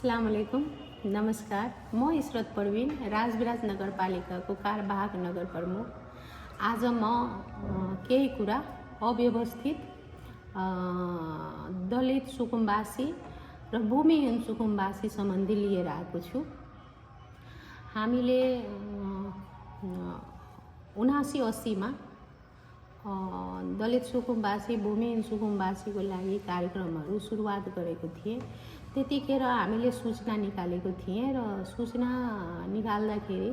अस्सलाम वालेकुम, नमस्कार। म इशरत परवीन, राजविराज नगरपालिकाको कार्यवाहक नगर प्रमुख। आज म केही कुरा अव्यवस्थित दलित सुकुम्बासी र भूमिहीन सुकुम्बासी सम्बन्धी लिएर आएको छु। हामीले 79-80मा दलित सुकुम्बासी भूमिहीन सुकुम्बासीको लागि कार्यक्रमहरू सुरुवात गरेको थिएँ। त्यतिखेर हामीले सूचना निकालेको थिएँ र सूचना निकाल्दाखेरि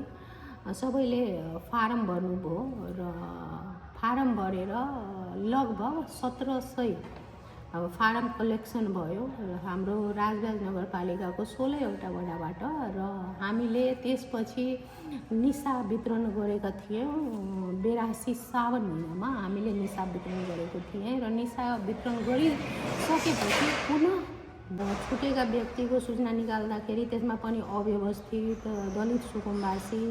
सबैले फारम भर्नुभयो र फारम भरेर लगभग 1700 फारम कलेक्सन भयो र हाम्रो राजविराज नगरपालिकाको 16वटा वडाबाट र हामीले त्यसपछि निसा वितरण गरेका थियौँ। 82 सावन महिनामा हामीले निसा वितरण गरेको थिएँ र निसा वितरण गरिसकेपछि पुनः छुटेका व्यक्तिको सूचना निकाल्दाखेरि त्यसमा पनि अव्यवस्थित दलित सुकुम्बासी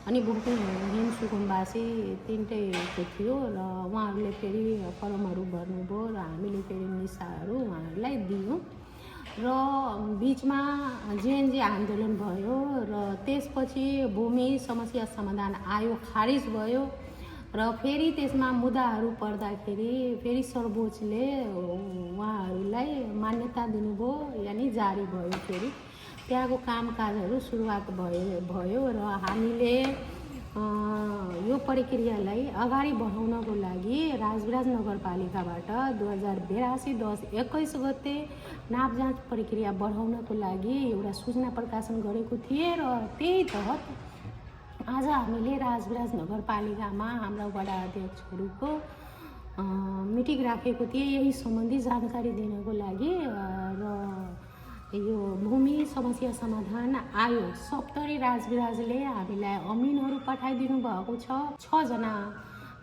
अनि भूमिहीन सुकुम्बासी तिनटैको थियो र उहाँहरूले फेरि फर्महरू भर्नुभयो र हामीले फेरि निसाहरू उहाँहरूलाई दियौँ र बिचमा जेएनजी आन्दोलन भयो र त्यसपछि भूमि समस्या समाधान आयोग खारिज भयो र फेरि त्यसमा मुद्दाहरू पर्दाखेरि फेरि सर्वोच्चले उहाँहरूलाई मान्यता दिनुभयो, यानि जारी भयो। फेरि त्यहाँको कामकाजहरू सुरुवात भयो र हामीले यो प्रक्रियालाई अगाडि बढाउनको लागि राजविराज नगरपालिकाबाट 2082-10-21 गते नाप जाँच प्रक्रिया बढाउनको लागि एउटा सूचना प्रकाशन गरेको थिएँ र त्यही तहत आज हामीले राजविराज नगरपालिकामा हाम्रा वडा अध्यक्षहरूको मिटिङ राखेको थिएँ यही सम्बन्धी जानकारी दिनको लागि। र यो भूमि समस्या समाधान आयोग सप्तरी राजविराजले हामीलाई अमिनहरू पठाइदिनु भएको छ।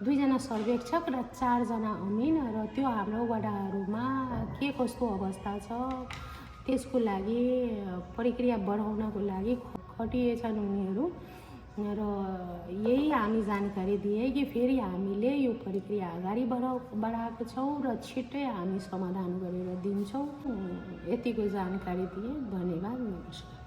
2जना सर्वेक्षक र 4जना अमिन र त्यो हाम्रो वडाहरूमा के कस्तो अवस्था छ त्यसको लागि प्रक्रिया बढाउनको लागि खटिएछन् उनीहरू र यही हामी जानकारी दिए कि फेरि हामीले यो प्रक्रिया अगाडि बढाएको छौँ र छिट्टै हामी समाधान गरेर दिन्छौँ। यतिको जानकारी दिए। धन्यवाद, नमस्कार।